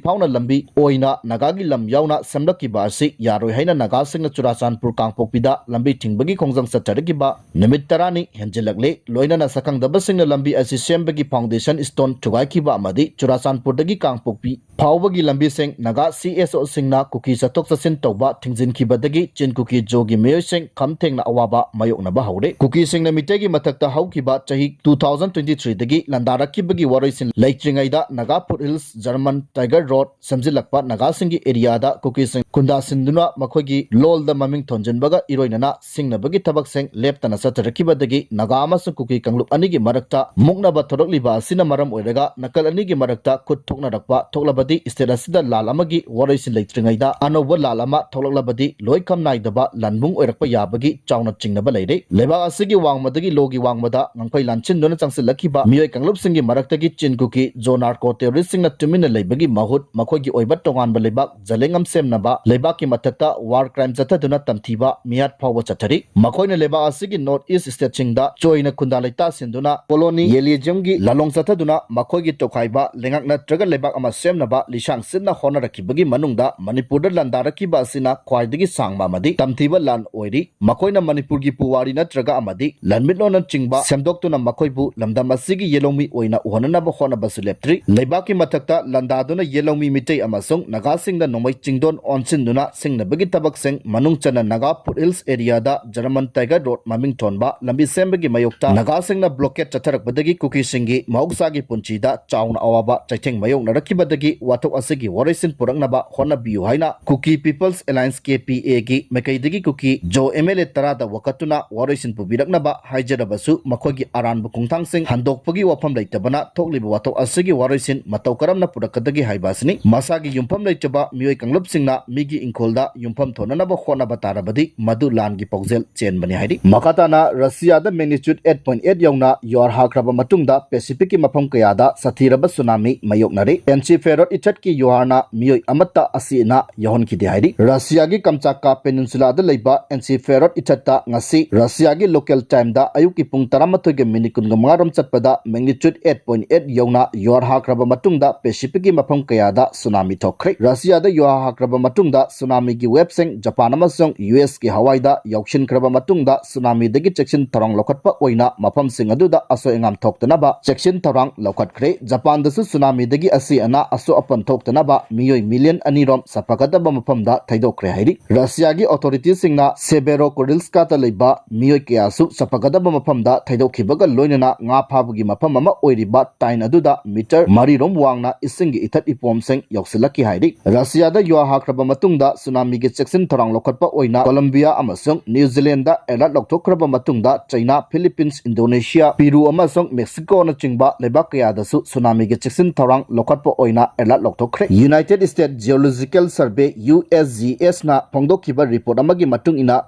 ꯐꯥꯎꯅ ꯂꯝꯕꯤ ꯑꯣꯏꯅ ꯅꯥꯒꯥꯒꯤ ꯂꯝ ꯌꯥꯎꯅ ꯁꯦꯝꯂꯛꯈꯤꯕ ꯑꯁꯤ ꯌꯥꯔꯣꯏ ꯍꯥꯏꯅ ꯅꯥꯒꯥꯁꯤꯡꯅ ꯆꯨꯔꯥꯆꯥꯟꯄꯨꯔ ꯀꯥꯡꯄꯣꯛꯄꯤꯗ ꯂꯝꯕꯤ ꯊꯤꯡꯕꯒꯤ ꯈꯣꯡꯖꯪ ꯆꯠꯊꯔꯛꯈꯤꯕ ꯅꯨꯃꯤꯠ ꯇꯔꯥꯅꯤ ꯍꯦꯟꯖꯤꯜꯂꯛꯂꯦ꯫ ꯂꯣꯏꯅꯅ ꯁꯛꯈꯪꯗꯕꯁꯤꯡꯅ ꯂꯝꯕꯤ ꯑꯁꯤ ꯁꯦꯝꯕꯒꯤ foundation stone ꯊꯨꯒꯥꯏꯈꯤꯕ ꯑꯃꯗꯤ ꯆꯨꯔꯥꯆꯥꯟꯄꯨꯔꯗꯒꯤ ꯀꯥꯡꯄꯣꯛꯄꯤ ꯐꯥꯎꯕꯒꯤ ꯂꯝꯕꯤꯁꯤꯡ ꯅꯥꯒꯥ C S O ꯁꯤꯡꯅ ꯀꯨꯀꯤ ꯆꯠꯊꯣꯛ ꯆꯠꯁꯤꯟ ꯇꯧꯕ ꯊꯤꯡꯖꯤꯟꯈꯤꯕꯗꯒꯤ ꯆꯤꯟ ꯀꯨꯀꯤ ꯖꯣꯒꯤ ꯃꯤꯑꯣꯏꯁꯤꯡ ꯈꯝ ꯊꯦꯡꯅ ꯑꯋꯥꯕ ꯃꯥꯌꯣꯛꯅꯕ ꯍꯧꯔꯦ꯫ ꯀꯨꯀꯤꯁꯤꯡꯅ ꯃꯤꯇꯩꯒꯤ ꯃꯊꯛꯇ ꯍꯧꯈꯤꯕ ꯆꯍꯤ two thousand twenty three ꯗꯒꯤ ꯂꯥꯟꯗꯥꯔꯛꯈꯤꯕꯒꯤ ꯋꯥꯔꯣꯏꯁꯤꯟ ꯂꯩꯇ꯭ꯔꯤꯉꯩꯗ Naga foot hills German tiger road ꯁꯦꯝꯖꯤꯜꯂꯛꯄ ꯅꯥꯒꯥꯁꯤꯡꯒꯤ ꯑꯦꯔꯤꯌꯥꯗ ꯀꯨꯀꯤ ꯈꯨꯟꯗꯥꯁꯤꯟꯗꯨꯅ ꯃꯈꯣꯏꯒꯤ ꯂꯣꯜꯗ ꯃꯃꯤꯡ ꯊꯣꯟꯖꯤꯟꯕꯒ ꯏꯔꯣꯏꯅꯅ ꯁꯤꯡꯅꯕꯒꯤ ꯊꯕꯛꯁꯤꯡ ꯂꯦꯞꯇꯅ ꯆꯠꯊꯔꯛꯈꯤꯕꯗꯒꯤ ꯅꯥꯒꯥ ꯑꯃꯁꯨꯡ ꯀꯨꯀꯤ ꯀꯥꯡꯂꯨꯞ ꯑꯅꯤꯒꯤ ꯃꯔꯛꯇ ꯃꯨꯛꯅꯕ ꯊꯣꯔꯛꯂꯤꯕ ꯑꯁꯤꯅ ꯃꯔꯝ ꯑꯣꯏꯔꯒ ꯅꯥꯀꯜ ꯑꯅꯤꯒꯤ ꯃꯔꯛꯇ ꯈꯨꯠ ꯊꯣꯛꯅꯔꯛꯄ ꯊꯣꯛꯂꯕꯗꯤ state ꯑꯁꯤꯗ ꯂꯥꯜ ꯑꯃꯒꯤ ꯋꯥꯔꯣꯏꯁꯤꯟ ꯂꯩꯇ꯭ꯔꯤꯉꯩꯗ ꯑꯅꯧꯕ ꯂꯥꯜ ꯑꯃ ꯊꯣꯛꯂꯛꯂꯕꯗꯤ ꯂꯣꯏꯈꯝ ꯅꯥꯏꯗꯕ ꯂꯥꯟꯕꯨꯡ ꯑꯣꯏꯔꯛꯄ ꯌꯥꯕꯒꯤ ꯆꯥꯎꯅ ꯆꯤꯡꯅꯕ ꯂꯩꯔꯦ꯫ ꯂꯩꯕꯥꯛ ꯑꯁꯤꯒꯤ ꯋꯥꯡꯃꯗꯒꯤ ꯂꯣꯒꯤ ꯋꯥꯡꯃꯗ ꯉꯝꯈꯩ ꯂꯥꯟꯁꯤꯟꯗꯨꯅ ꯆꯪꯁꯤꯜꯂꯛꯈꯤꯕ ꯃꯤꯑꯣꯏ ꯀꯥꯡꯂꯨꯞꯁꯤꯡꯒꯤ ꯃꯔꯛꯇꯒꯤ ꯆꯤꯟ ꯀꯨꯀꯤ ꯖꯣ ꯅꯥꯔꯀꯣ ꯇꯦꯔꯣꯔꯤꯁꯁꯤꯡꯅ ꯇꯨꯃꯤꯟꯅ ꯂꯩꯕꯒꯤ ꯃꯍꯨꯠ ꯃꯈꯣꯏꯒꯤ ꯑꯣꯏꯕ ꯇꯣꯉꯥꯟꯕ ꯂꯩꯕꯥꯛ ꯖꯂꯦꯡ ꯑꯃ ꯁꯦꯝꯅꯕ ꯂꯩꯕꯥꯛꯀꯤ ꯃꯊꯛꯇ war crime ꯆꯠꯊꯗꯨꯅ ꯇꯝꯊꯤꯕ ꯃꯤꯍꯥꯠ ꯐꯥꯎꯕ ꯆꯠꯊꯔꯤ꯫ ꯃꯈꯣꯏꯅ ꯂꯩꯕꯥꯛ ꯑꯁꯤꯒꯤ North East stateꯁꯤꯡꯗ ꯆꯣꯏꯅ ꯈꯨꯟꯗꯥ ꯂꯩꯇꯥꯁꯤꯟꯗꯨꯅ colonialismꯒꯤ ꯂꯥꯂꯣꯡ ꯆꯠꯊꯗꯨꯅ ꯃꯈꯣꯏꯒꯤ ꯇꯣꯈꯥꯏꯕ ꯂꯩꯉꯥꯛ ꯅꯠꯇ꯭ꯔꯒ ꯂꯩꯕꯥꯛ ꯑꯃ ꯁꯦꯝꯅꯕ ꯂꯤꯁꯥꯡ ꯁꯤꯠꯅ ꯍꯣꯠꯅꯔꯛꯈꯤꯕꯒꯤ ꯃꯅꯨꯡꯗ ꯃꯅꯤꯄꯨꯔꯗ ꯂꯥꯟꯗꯥꯔꯛꯈꯤꯕ ꯑꯁꯤꯅ ꯈ꯭ꯋꯥꯏꯗꯒꯤ ꯁꯥꯡꯕ ꯑꯃꯗꯤ ꯇꯝꯊꯤꯕ ꯂꯥꯟ ꯑꯣꯏꯔꯤ꯫ ꯃꯈꯣꯏꯅ ꯃꯅꯤꯄꯨꯔꯒꯤ ꯄꯨꯋꯥꯔꯤ ꯅꯠꯇ꯭ꯔꯒ ꯑꯃꯗꯤ ꯂꯟꯃꯤꯠꯂꯣꯟꯅꯆꯤꯡꯕ ꯁꯦꯝꯗꯣꯛꯇꯨꯅ ꯃꯈꯣꯏꯕꯨ ꯂꯝꯗꯝ ꯑꯁꯤꯒꯤ ꯌꯦꯜꯍꯧꯃꯤ ꯑꯣꯏꯅ ꯎꯍꯟꯅꯅꯕ ꯍꯣꯠꯅꯕꯁꯨ ꯂꯦꯞꯇ꯭ꯔꯤ꯫ ꯂꯩꯕꯥꯛꯀꯤ ꯃꯊꯛꯇ ꯂꯥꯟꯗꯥꯗꯨꯅ ꯌꯦꯜꯍꯧꯃꯤ ꯃꯤꯇꯩ ꯑꯃꯁꯨꯡ ꯅꯥꯒꯥꯁꯤꯡꯗ ꯅꯣꯡꯃꯩ ꯆꯤꯡꯗꯣꯟ ꯑꯣꯟꯁꯤꯟꯗꯨꯅ ꯁꯤꯡꯅꯕꯒꯤ ꯊꯕꯛꯁꯤꯡ, ꯃꯅꯨꯡ ꯆꯟꯅ Naga foothill areaꯗ German Tiger Road ꯃꯃꯤꯡ ꯊꯣꯟꯕ ꯂꯝꯕꯤ ꯁꯦꯝꯕꯒꯤ ꯃꯥꯌꯣꯛꯇ ꯅꯥꯒꯥꯁꯤꯡꯅ blockade ꯆꯠꯊꯔꯛꯄꯗꯒꯤ ꯀꯨꯀꯤꯁꯤꯡꯒꯤ ꯃꯍꯧꯁꯥꯒꯤ ꯄꯨꯟꯁꯤꯗ ꯆꯥꯎꯅ ꯑꯋꯥꯕ ꯆꯩꯊꯦꯡ ꯃꯥꯌꯣꯛꯅꯔꯛꯈꯤꯕꯗꯒꯤ ꯋꯥꯊꯣꯛ ꯑꯁꯤꯒꯤ ꯋꯥꯔꯣꯏꯁꯤꯟ ꯄꯨꯔꯛꯅꯕ ꯍꯣꯠꯅꯕꯤꯌꯨ ꯍꯥꯏꯅ Kuki People's Alliance, KPAꯒꯤ ꯃꯥꯏꯀꯩꯗꯒꯤ ꯀꯨꯀꯤ ꯖꯣ MLA ꯇꯔꯥꯗ ꯋꯥꯀꯠꯇꯨꯅ ꯋꯥꯔꯣꯏꯁꯤꯟ ꯄꯨꯕꯤꯔꯛꯅꯕ ꯍꯥꯏꯖꯔꯕꯁꯨ, ꯃꯈꯣꯏꯒꯤ ꯑꯔꯥꯟꯕ ꯈꯣꯡꯊꯥꯡꯁꯤꯡ ꯍꯟꯗꯣꯛꯄꯒꯤ ꯋꯥꯐꯝ ꯂꯩꯇꯕꯅ ꯊꯣꯛꯂꯤꯕ ꯋꯥꯊꯣꯛ ꯑꯁꯤꯒꯤ ꯋꯥꯔꯣꯏꯁꯤꯟ ꯃꯇꯧ ꯀꯔꯝꯅ ꯄꯨꯔꯛꯀꯗꯒꯦ ꯍꯥꯏꯕ ꯑꯁꯤꯅꯤ꯫ ꯃꯁꯥꯒꯤ ꯌꯨꯝꯐꯝ ꯂꯩꯇ꯭ꯔꯕ ꯃꯤꯑꯣꯏ ꯀꯥꯡꯂꯨꯞꯁꯤꯡꯅ ꯃꯤꯒꯤ ꯏꯪꯈꯣꯜꯗ ꯌꯨꯝꯐꯝ ꯊꯣꯟꯅꯅꯕ ꯍꯣꯠꯅꯕ ꯇꯥꯔꯕꯗꯤ ꯃꯗꯨ ꯂꯥꯟꯒꯤ ꯄꯥꯎꯖꯦꯜ ꯆꯦꯟꯕꯅꯤ ꯍꯥꯏꯔꯤ꯫ ꯃꯈꯥ ꯇꯥꯅ ꯔꯁꯤꯌꯥꯗ magnitude eight point eight ꯌꯧꯅ ꯌꯨꯍꯥꯔ ꯍꯥꯈ꯭ꯔꯕ ꯃꯇꯨꯡꯗ Pacificꯀꯤ ꯃꯐꯝ ꯀꯌꯥꯗ ꯁꯥꯊꯤꯔꯕ ꯁꯨꯅꯥꯃꯤ ꯃꯥꯌꯣꯛꯅꯔꯤ꯫ ꯑꯦꯟꯁꯤꯐꯦꯔꯣꯠ ꯏꯊꯠꯀꯤ ꯌꯨꯍꯥꯔꯅ ꯃꯤꯑꯣꯏ ꯑꯃꯠꯇ ꯑꯁꯤ ꯑꯅꯥ ꯌꯥꯎꯍꯟꯈꯤꯗꯦ ꯍꯥꯏꯔꯤ꯫ ꯔꯁꯤꯌꯥꯒꯤ ꯀꯝꯆꯥꯀꯥ ꯄꯦꯅꯤꯟꯁꯨꯂꯥꯗ ꯂꯩꯕ ꯑꯦꯟꯁꯤꯐꯦꯔꯣꯠ ꯏꯊꯠꯇ ꯉꯁꯤ ꯔꯁꯤꯌꯥꯒꯤ local timeꯗ ꯑꯌꯨꯛꯀꯤ ꯄꯨꯡ ꯇꯔꯥꯃꯥꯊꯣꯏꯒ ꯃꯤꯅꯤꯠ ꯀꯨꯟꯃꯉꯥꯔꯣꯝ ꯆꯠꯄꯗ magnitude eight point eight ꯌꯧꯅ ꯌꯨꯍꯥꯔ ꯍꯥꯈ꯭ꯔꯕ ꯃꯇꯨꯡꯗ Pacificꯀꯤ ꯃꯐꯝ ꯀꯌꯥꯗ ꯁꯨꯅꯥꯃꯤ ꯊꯣꯛꯈ꯭ꯔꯦ꯫ ꯔꯁꯤꯌꯥꯗ ꯌꯨꯍꯥꯔ ꯍꯥꯈ꯭ꯔꯕ ꯃꯇꯨꯡꯗ ꯁꯨꯅꯥꯃꯤꯒꯤ waveꯁꯤꯡ ꯖꯄꯥꯟ ꯑꯃꯁꯨꯡ USꯀꯤ ꯍꯋꯥꯏꯗ ꯌꯧꯁꯤꯟꯈ꯭ꯔꯕ ꯃꯇꯨꯡꯗ ꯁꯨꯅꯥꯃꯤꯗꯒꯤ ꯆꯦꯛꯁꯤꯟ ꯊꯧꯔꯥꯡ ꯂꯧꯈꯠꯄ ꯑꯣꯏꯅ ꯃꯐꯝꯁꯤꯡ ꯑꯗꯨꯗ ꯑꯁꯣꯏ ꯑꯉꯥꯝ ꯊꯣꯛꯇꯅꯕ ꯆꯦꯛꯁꯤꯟ ꯊꯧꯔꯥꯡ ꯂꯧꯈꯠꯈ꯭ꯔꯦ꯫ ꯖꯄꯥꯟꯗꯁꯨ ꯁꯨꯅꯥꯃꯤꯗꯒꯤ ꯑꯁꯤ ꯑꯅꯥ ꯑꯁꯣꯛ ꯑꯄꯟ ꯊꯣꯛꯇꯅꯕ ꯃꯤꯑꯣꯏ ꯃꯤꯂꯤꯌꯟ ꯑꯅꯤꯔꯣꯝ ꯁꯥꯐꯒꯗꯕ ꯃꯐꯝꯗ ꯊꯩꯗꯣꯛꯈ꯭ꯔꯦ ꯍꯥꯏꯔꯤ꯫ ꯔꯁꯤꯌꯥꯒꯤ authorityꯁꯤꯡꯅ Severokurilskꯗ ꯂꯩꯕ ꯃꯤꯑꯣꯏ ꯀꯌꯥꯁꯨ ꯁꯥꯐꯒꯗꯕ ꯃꯐꯝꯗ ꯊꯩꯗꯣꯛꯈꯤꯕꯒ ꯂꯣꯏꯅꯅ ꯉꯥ ꯐꯥꯕꯒꯤ ꯃꯐꯝ ꯑꯃ ꯑꯣꯏꯔꯤꯕ ꯇꯥꯏꯟ ꯑꯗꯨꯗ ꯃꯤꯇꯔ ꯃꯔꯤꯔꯣꯝ ꯋꯥꯡꯅ ꯏꯁꯤꯡꯒꯤ ꯏꯊꯠ ꯏꯄꯣꯝꯁꯤꯡ ꯌꯧꯁꯤꯜꯂꯛꯈꯤ ꯍꯥꯏꯔꯤ꯫ ꯔꯁꯤꯌꯥꯗ ꯌꯨꯍꯥꯔ ꯍꯥꯈ꯭ꯔꯕ ꯃꯇꯨꯡꯗ ꯁꯨꯅꯥꯃꯤꯒꯤ ꯆꯦꯛꯁꯤꯟ ꯊꯧꯔꯥꯡ ꯂꯧꯈꯠꯄ ꯑꯣꯏꯅ ꯀꯣꯂꯝꯕꯤꯌꯥ ꯑꯃꯁꯨꯡ ꯅ꯭ꯌꯨ ꯖꯤꯂꯦꯟꯗ alert ꯂꯧꯊꯣꯛꯈ꯭ꯔꯕ ꯃꯇꯨꯡꯗ ꯆꯩꯅꯥ, ꯐꯤꯂꯤꯄꯤꯟꯁ, ꯏꯟꯗꯣꯅꯦꯁꯤꯌꯥ, ꯄꯤꯔꯨ ꯑꯃꯁꯨꯡ ꯃꯦꯛꯁꯤꯀꯣꯅꯆꯤꯡꯕ ꯂꯩꯕꯥꯛ ꯀꯌꯥꯗꯁꯨ ꯁꯨꯅꯥꯃꯤꯒꯤ ꯆꯦꯛꯁꯤꯟ ꯊꯧꯔꯥꯡ ꯂꯧꯈꯠꯄ ꯑꯣꯏꯅ alert ꯂꯧꯊꯣꯛꯈ꯭ꯔꯦ꯫ United States Geological Survey, USGS ꯅ ꯐꯣꯡꯗꯣꯛꯈꯤꯕ ꯔꯤꯄꯣꯔꯠ ꯑꯃꯒꯤ ꯃꯇꯨꯡ ꯏꯟꯅ,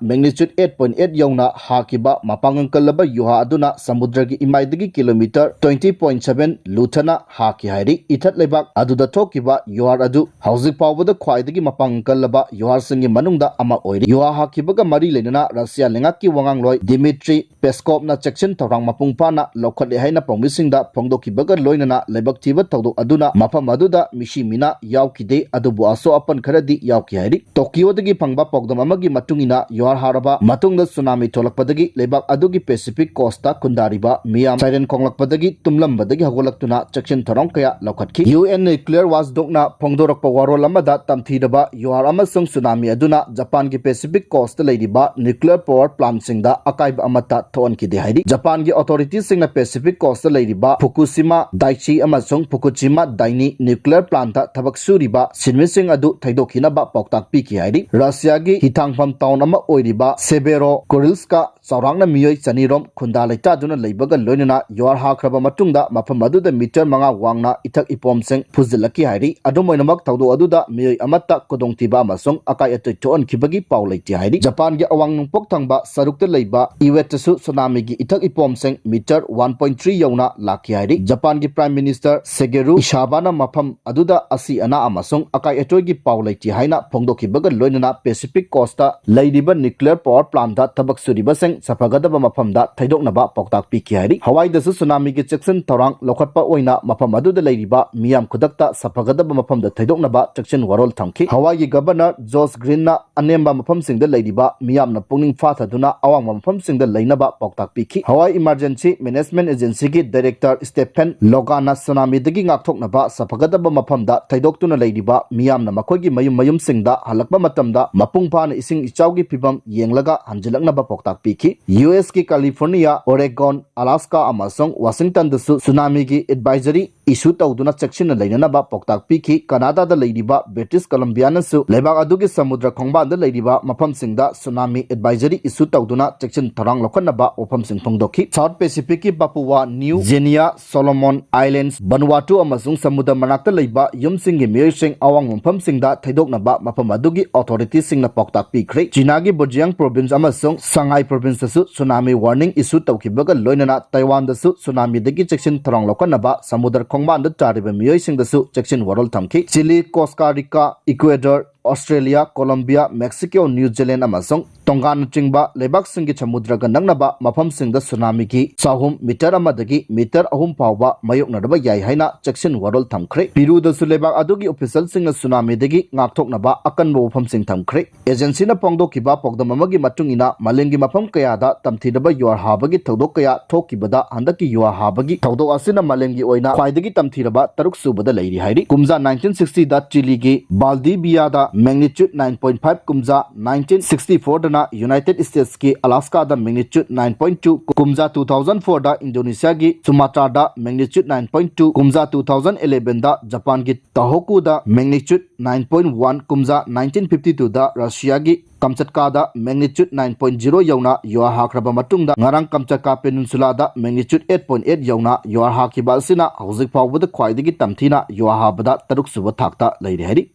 magnitude eight point eight ꯌꯧꯅ ꯍꯥꯈꯤꯕ ꯃꯄꯥꯡꯒꯜ ꯀꯜꯂꯕ ꯌꯨꯍꯥ ꯑꯗꯨꯅ ꯁꯃꯨꯗ꯭ꯔꯒꯤ ꯏꯃꯥꯏꯗꯒꯤ ꯀꯤꯂꯣꯃꯤꯇꯔ twenty point seven ꯂꯨꯊꯅ ꯍꯥꯈꯤ ꯍꯥꯏꯔꯤ꯫ ꯏꯊꯠ ꯂꯩꯕꯥꯛ ꯑꯗꯨꯗ ꯊꯣꯛꯈꯤꯕ ꯌꯨꯍꯥꯔ ꯑꯗꯨ ꯍꯧꯖꯤꯛ ꯐꯥꯎꯕꯗ ꯈ꯭ꯋꯥꯏꯗꯒꯤ ꯃꯄꯥꯡꯒꯜ ꯀꯜꯂꯕ ꯌꯨꯍꯥꯔꯁꯤꯡꯒꯤ ꯃꯅꯨꯡꯗ ꯑꯃ ꯑꯣꯏꯔꯤ꯫ ꯌꯨꯍꯥꯔ ꯍꯥꯈꯤꯕꯒ ꯃꯔꯤ ꯂꯩꯅꯅ ꯔꯁꯤꯌꯥ ꯂꯩꯉꯥꯛꯀꯤ ꯋꯥꯉꯥꯡꯂꯣꯏ ꯗꯤꯃꯤꯇ꯭ꯔꯤ ꯄꯦꯁꯀꯣꯞꯅ ꯆꯦꯛꯁꯤꯟ ꯊꯧꯔꯥꯡ ꯃꯄꯨꯡ ꯐꯥꯅ ꯂꯧꯈꯠꯂꯦ ꯍꯥꯏꯅ ꯄꯥꯎꯃꯤꯁꯤꯡꯗ ꯐꯣꯡꯗꯣꯛꯈꯤꯕꯒ ꯂꯣꯏꯅꯅ ꯂꯥꯏꯕꯛ ꯊꯤꯕ ꯊꯧꯗꯣꯛ ꯑꯗꯨꯅ ꯃꯐꯝ ꯑꯗꯨꯗ ꯃꯤꯁꯤ ꯃꯤꯅꯥ ꯌꯥꯎꯈꯤꯗꯦ, ꯑꯗꯨꯕꯨ ꯑꯁꯣꯛ ꯑꯄꯟ ꯈꯔꯗꯤ ꯌꯥꯎꯈꯤ ꯍꯥꯏꯔꯤ꯫ ꯇꯣꯀꯤꯌꯣꯗꯒꯤ ꯐꯪꯕ ꯄꯥꯎꯗꯝ ꯑꯃꯒꯤ ꯃꯇꯨꯡ ꯏꯟꯅ, ꯌꯨꯍꯥꯔ ꯍꯥꯔꯕ ꯃꯇꯨꯡꯗ ꯁꯨꯅꯥꯃꯤ ꯊꯣꯛꯂꯛꯄꯗꯒꯤ ꯂꯩꯕꯥꯛ ꯑꯗꯨꯒꯤ ꯄꯦꯁꯤꯐꯤꯛ ꯀꯣꯁꯇ ꯈꯨꯟꯗꯥꯔꯤꯕ ꯃꯤꯌꯥꯝ ꯁꯥꯏꯔꯦꯟ ꯈꯣꯡꯂꯛꯄꯗꯒꯤ ꯇꯨꯝꯂꯝꯕꯗꯒꯤ ꯍꯧꯒꯠꯂꯛꯇꯨꯅ ꯆꯦꯛꯁꯤꯟ ꯊꯧꯔꯥꯡ ꯀꯌꯥ ꯂꯧꯈꯠꯈꯤ꯫ UN Nuclear Watchdog ꯅ ꯐꯣꯡꯗꯣꯔꯛꯄ ꯋꯥꯔꯣꯜ ꯑꯃꯗ ꯇꯝꯊꯤꯔꯕ ꯌꯨꯍꯥꯔ ꯑꯃꯁꯨꯡ ꯁꯨꯅꯥꯃꯤ ꯑꯗꯨꯅ ꯖꯄꯥꯟꯒꯤ ꯄꯦꯁꯤꯐꯤꯛ ꯀꯣꯁꯇ ꯂꯩꯔꯤꯕ ꯅ꯭ꯌꯨꯀ꯭ꯂꯤꯌꯔ ꯄꯥꯋꯔ ꯄ꯭ꯂꯥꯟꯠꯁꯤꯡꯗ ꯑꯀꯥꯏꯕ ꯑꯃꯠꯇ ꯊꯣꯛꯍꯟꯈꯤꯗꯦ ꯍꯥꯏꯔꯤ꯫ ꯖꯄꯥꯟꯒꯤ ꯑꯣꯊꯣꯔꯤꯇꯤꯁꯤꯡꯅ ꯄꯦꯁꯤꯐꯤꯛ ꯀꯣꯁꯇ ꯂꯩꯔꯤꯕ ꯐꯨꯀꯨꯁꯤꯃꯥ ꯗꯥꯏꯆꯤ ꯑꯃꯁꯨꯡ ꯐꯨꯀꯨꯁꯤꯃꯥ ꯗꯥꯏꯅꯤ ꯅ꯭ꯌꯨꯀ꯭ꯂꯤꯌꯔ ꯄ꯭ꯂꯥꯟꯠꯇ ꯊꯕꯛ ꯁꯨꯔꯤꯕ ꯁꯤꯟꯃꯤꯁꯤꯡ ꯑꯗꯨ ꯊꯩꯗꯣꯛꯈꯤꯅꯕ ꯄꯥꯎꯇꯥꯛ ꯄꯤꯈꯤ ꯍꯥꯏꯔꯤ꯫ ꯔꯁꯤꯌꯥꯒꯤ ꯍꯤꯊꯥꯡꯐꯝ ꯇꯥꯎꯟ ꯑꯃ ꯑꯣꯏꯔꯤꯕ ꯁꯦꯕꯦꯔꯣ ꯀꯨꯔꯤꯜꯁꯀ ꯆꯥꯎꯔꯥꯛꯅ ꯃꯤꯑꯣꯏ ꯆꯅꯤꯔꯣꯝ ꯈꯨꯟꯗꯥ ꯂꯩꯇꯥꯗꯨꯅ ꯂꯩꯕꯒ ꯂꯣꯏꯅꯅ ꯌꯨꯍꯥꯔ ꯍꯥꯈ꯭ꯔꯕ ꯃꯇꯨꯡꯗ ꯃꯐꯝ ꯑꯗꯨꯗ ꯃꯤꯇꯔ ꯃꯉꯥ ꯋꯥꯡꯅ ꯏꯊꯛ ꯏꯄꯣꯝꯁꯤꯡ ꯐꯨꯖꯤꯜꯂꯛꯈꯤ ꯍꯥꯏꯔꯤ꯫ ꯑꯗꯨꯝ ꯑꯣꯏꯅꯃꯛ, ꯊꯧꯗꯣꯛ ꯑꯗꯨꯗ ꯃꯤꯑꯣꯏ ꯑꯃꯠꯇ ꯈꯨꯗꯣꯡꯊꯤꯕ ꯑꯃꯁꯨꯡ ꯑꯀꯥꯏ ꯑꯇꯣꯏ ꯊꯣꯛꯍꯟꯈꯤꯕꯒꯤ ꯄꯥꯎ ꯂꯩꯇꯦ ꯍꯥꯏꯔꯤ꯫ ꯖꯄꯥꯟꯒꯤ ꯑꯋꯥꯡ ꯅꯣꯡꯄꯣꯛ ꯊꯪꯕ ꯁꯔꯨꯛꯇ ꯂꯩꯕ ꯏꯋꯦꯠꯇꯁꯨ ꯁꯨꯅꯥꯃꯤꯒꯤ ꯏꯊꯛ ꯏꯄꯣꯝꯁꯤꯡ ꯃꯤꯇꯔ one point three ꯌꯧꯅ ꯂꯥꯛꯈꯤ ꯍꯥꯏꯔꯤ꯫ ꯖꯄꯥꯟꯒꯤ ꯄ꯭ꯔꯥꯏꯝ ꯃꯤꯅꯤꯁꯇꯔ ꯁꯦꯒꯦꯔꯨ ꯏꯁꯥꯕꯥꯅ ꯃꯐꯝ ꯑꯗꯨꯗ ꯑꯁꯤ ꯑꯅꯥ ꯑꯃꯁꯨꯡ ꯑꯀꯥꯏ ꯑꯇꯣꯏꯒꯤ ꯄꯥꯎ ꯂꯩꯇꯦ ꯍꯥꯏꯅ ꯐꯣꯡꯗꯣꯛꯈꯤꯕꯒ ꯂꯣꯏꯅꯅ ꯄꯦꯁꯤꯐꯤꯛ ꯀꯣꯁꯇ ꯂꯩꯔꯤꯕ ꯅ꯭ꯌꯨꯀ꯭ꯂꯤꯌꯔ ꯄꯥꯋꯔ ꯄ꯭ꯂꯥꯟꯠꯇ ꯊꯕꯛ ꯁꯨꯔꯤꯕꯁꯤꯡ ꯁꯥꯐꯒꯗꯕ ꯃꯐꯝꯗ ꯊꯩꯗꯣꯛꯅꯕ ꯄꯥꯎꯇꯥꯛ ꯄꯤꯈꯤ ꯍꯥꯏꯔꯤ꯫ ꯍꯋꯥꯏꯗꯁꯨ ꯁꯨꯅꯥꯃꯤꯒꯤ ꯆꯦꯛꯁꯤꯟ ꯊꯧꯔꯥꯡ ꯂꯧꯈꯠꯄ ꯑꯣꯏꯅ ꯃꯐꯝ ꯑꯗꯨꯗ ꯂꯩꯔꯤꯕ ꯃꯤꯌꯥꯝ ꯈꯨꯗꯛꯇ ꯁꯥꯐꯒꯗꯕ ꯃꯐꯝꯗ ꯊꯩꯗꯣꯛꯅꯕ ꯆꯦꯛꯁꯤꯟ ꯋꯥꯔꯣꯜ ꯊꯝꯈꯤ꯫ ꯍꯋꯥꯏꯒꯤ ꯒꯕꯔꯅꯔ ꯖꯣꯁ ꯒ꯭ꯔꯤꯟꯅ ꯑꯅꯦꯝꯕ ꯃꯐꯝꯁꯤꯡꯗ ꯂꯩꯔꯤꯕ ꯃꯤꯌꯥꯝꯅ ꯄꯨꯛꯅꯤꯡ ꯐꯥꯊꯗꯨꯅ ꯑꯋꯥꯡꯕ ꯃꯐꯝꯁꯤꯡꯗ ꯂꯩꯅꯕ ꯄꯥꯎꯇꯥꯛ ꯄꯤꯈꯤ꯫ ꯍꯋꯥꯏ ꯏꯃꯥꯔꯖꯦꯟꯁꯤ ꯃꯦꯅꯦꯖꯃꯦꯟꯠ ꯑꯦꯖꯦꯟꯁꯤꯒꯤ ꯗꯥꯏꯔꯦꯛꯇꯔ ꯁ꯭ꯇꯦꯐꯦꯟ ꯂꯣꯒꯥꯅ ꯁꯨꯅꯥꯃꯤꯗꯒꯤ ꯉꯥꯛꯊꯣꯛꯅꯕ ꯁꯥꯐꯒꯗꯕ ꯃꯐꯝꯗ ꯊꯩꯗꯣꯛꯇꯨꯅ ꯂꯩꯔꯤꯕ ꯃꯤꯌꯥꯝꯅ ꯃꯈꯣꯏꯒꯤ ꯃꯌꯨꯝ ꯃꯌꯨꯝꯁꯤꯡꯗ ꯍꯜꯂꯛꯄ ꯃꯇꯝꯗ ꯃꯄꯨꯡ ꯐꯥꯅ ꯏꯁꯤꯡ ꯏꯆꯥꯎꯒꯤ ꯐꯤꯕꯝ ꯌꯦꯡꯂꯒ ꯍꯟꯖꯤꯜꯂꯛꯅꯕ ꯄꯥꯎꯇꯥꯛ ꯄꯤꯈꯤ꯫ ꯌꯨ ꯑꯦꯁ ꯀꯤ ꯀꯥꯂꯤꯐꯣꯔꯅꯤꯌꯥ, ꯑꯣꯔꯦꯒꯣꯟ, ꯑꯂꯥꯁꯀꯥ ꯑꯃꯁꯨꯡ ꯋꯥꯁꯤꯡꯇꯟꯗꯁꯨ ꯁꯨꯅꯥꯃꯤꯒꯤ ꯑꯦꯗꯚꯥꯏꯖꯔꯤ issue ꯇꯧꯗꯨꯅ ꯆꯦꯛꯁꯤꯟꯅ ꯂꯩꯅꯅꯕ ꯄꯥꯎꯇꯥꯛ ꯄꯤꯈꯤ꯫ ꯀꯅꯥꯗꯥꯗ ꯂꯩꯔꯤꯕ British Columbiaꯅꯁꯨ ꯂꯩꯕꯥꯛ ꯑꯗꯨꯒꯤ ꯁꯃꯨꯗ꯭ꯔ ꯈꯣꯡꯕꯥꯟꯗ ꯂꯩꯔꯤꯕ ꯃꯐꯝꯁꯤꯡꯗ tsunami advisory issue ꯇꯧꯗꯨꯅ ꯆꯦꯛꯁꯤꯟ ꯊꯧꯔꯥꯡ ꯂꯧꯈꯠꯅꯕ ꯋꯥꯐꯝꯁꯤꯡ ꯐꯣꯡꯗꯣꯛꯈꯤ꯫ South Pacificꯀꯤ Papua New Guinea, Solomon Islands, Vanuatu ꯑꯃꯁꯨꯡ ꯁꯃꯨꯗ꯭ꯔ ꯃꯅꯥꯛꯇ ꯂꯩꯕ ꯌꯨꯝꯁꯤꯡꯒꯤ ꯃꯤꯑꯣꯏꯁꯤꯡ ꯑꯋꯥꯡꯕ ꯃꯐꯝꯁꯤꯡꯗ ꯊꯩꯗꯣꯛꯅꯕ ꯃꯐꯝ ꯑꯗꯨꯒꯤ authorityꯁꯤꯡꯅ ꯄꯥꯎꯇꯥꯛ ꯄꯤꯈ꯭ꯔꯦ꯫ ꯆꯤꯅꯥꯒꯤ Fujian Province ꯑꯃꯁꯨꯡ Shanghai Provinceꯇꯁꯨ tsunami warning issue ꯇꯧꯈꯤꯕꯒ ꯂꯣꯏꯅꯅ Taiwanꯗꯁꯨ tsunamiꯗꯒꯤ ꯆꯦꯛꯁꯤꯟ ꯊꯧꯔꯥꯡ ꯂꯧꯈꯠꯅꯕ ꯁꯃꯨꯗ꯭ꯔ ꯈꯣꯡꯕꯥꯟꯗ ꯇꯥꯔꯤꯕ ꯃꯤꯑꯣꯏꯁꯤꯡꯗꯁꯨ ꯆꯦꯛꯁꯤꯟ ꯋꯥꯔꯣꯜ ꯊꯝꯈꯤ꯫ Chile, Costa Rica, Ecuador, Australia, Colombia, Mexico, New Zealand ꯑꯃꯁꯨꯡ ꯇꯣꯡꯒꯥꯅꯆꯤꯡꯕ ꯂꯩꯕꯥꯛꯁꯤꯡꯒꯤ ꯁꯃꯨꯗ꯭ꯔꯒ ꯅꯛꯅꯕ ꯃꯐꯝꯁꯤꯡꯗ tsunamiꯒꯤ ꯆꯥꯍꯨꯝ meter ꯑꯃꯗꯒꯤ meter ꯑꯍꯨꯝ ꯐꯥꯎꯕ ꯃꯥꯌꯣꯛꯅꯔꯕ ꯌꯥꯏ ꯍꯥꯏꯅ ꯆꯦꯛꯁꯤꯟ ꯋꯥꯔꯣꯜ ꯊꯝꯈ꯭ꯔꯦ꯫ Peruꯗꯁꯨ ꯂꯩꯕꯥꯛ ꯑꯗꯨꯒꯤ officialꯁꯤꯡꯅ tsunamiꯗꯒꯤ ꯉꯥꯛꯊꯣꯛꯅꯕ ꯑꯀꯟꯕ ꯋꯥꯐꯝꯁꯤꯡ ꯊꯝꯈ꯭ꯔꯦ꯫ Agencyꯅ ꯐꯣꯡꯗꯣꯛꯈꯤꯕ ꯄꯥꯎꯗꯝ ꯑꯃꯒꯤ ꯃꯇꯨꯡ ꯏꯟꯅ, ꯃꯥꯂꯦꯝꯒꯤ ꯃꯐꯝ ꯀꯌꯥꯗ ꯇꯝꯊꯤꯔꯕ ꯌꯨꯍꯥꯔ ꯍꯥꯕꯒꯤ ꯊꯧꯗꯣꯛ ꯀꯌꯥ ꯊꯣꯛꯈꯤꯕꯗ, ꯍꯟꯗꯛꯀꯤ ꯌꯨꯍꯥꯔ ꯍꯥꯕꯒꯤ ꯊꯧꯗꯣꯛ ꯑꯁꯤꯅ ꯃꯥꯂꯦꯝꯒꯤ ꯑꯣꯏꯅ ꯈ꯭ꯋꯥꯏꯗꯒꯤ ꯇꯝꯊꯤꯔꯕ ꯇꯔꯨꯛ ꯁꯨꯕꯗ ꯂꯩꯔꯤ ꯍꯥꯏꯔꯤ꯫ ꯀꯨꯝꯖꯥ nineteen sixtyꯗ Chileꯒꯤ Valdiviaꯗ magnitude nine point five, ꯀꯨꯝꯖꯥ nineteen sixty fourꯗꯅ United Statesꯀꯤ Alaskaꯗ magnitude nine point two, ꯀꯨꯝꯖꯥ two thousand fourꯗ Indonesiaꯒꯤ Sumatrada magnitude nine point two, ꯀꯨꯝꯖꯥ two thousand elevenꯗ Japanꯒꯤ Tohokuda magnitude nine point one, ꯀꯨꯝꯖꯥ nineteen fifty twoꯗ Russiaꯒꯤ Kamchatkada magnitude nine point zero ꯌꯧꯅ ꯌꯨꯍꯥꯔ ꯍꯥꯈ꯭ꯔꯕ ꯃꯇꯨꯡꯗ, ꯉꯔꯥꯡ Kamchatka Peninsulada magnitude eight point eight ꯌꯧꯅ ꯌꯨꯍꯥꯔ ꯍꯥꯈꯤꯕ ꯑꯁꯤꯅ ꯍꯧꯖꯤꯛ ꯐꯥꯎꯕꯗ ꯈ꯭ꯋꯥꯏꯗꯒꯤ ꯇꯝꯊꯤꯅ ꯌꯨꯍꯥꯔ ꯍꯥꯕꯗ ꯇꯔꯨꯛ ꯁꯨꯕ ꯊꯥꯛꯇ ꯂꯩꯔꯤ ꯍꯥꯏꯔꯤ꯫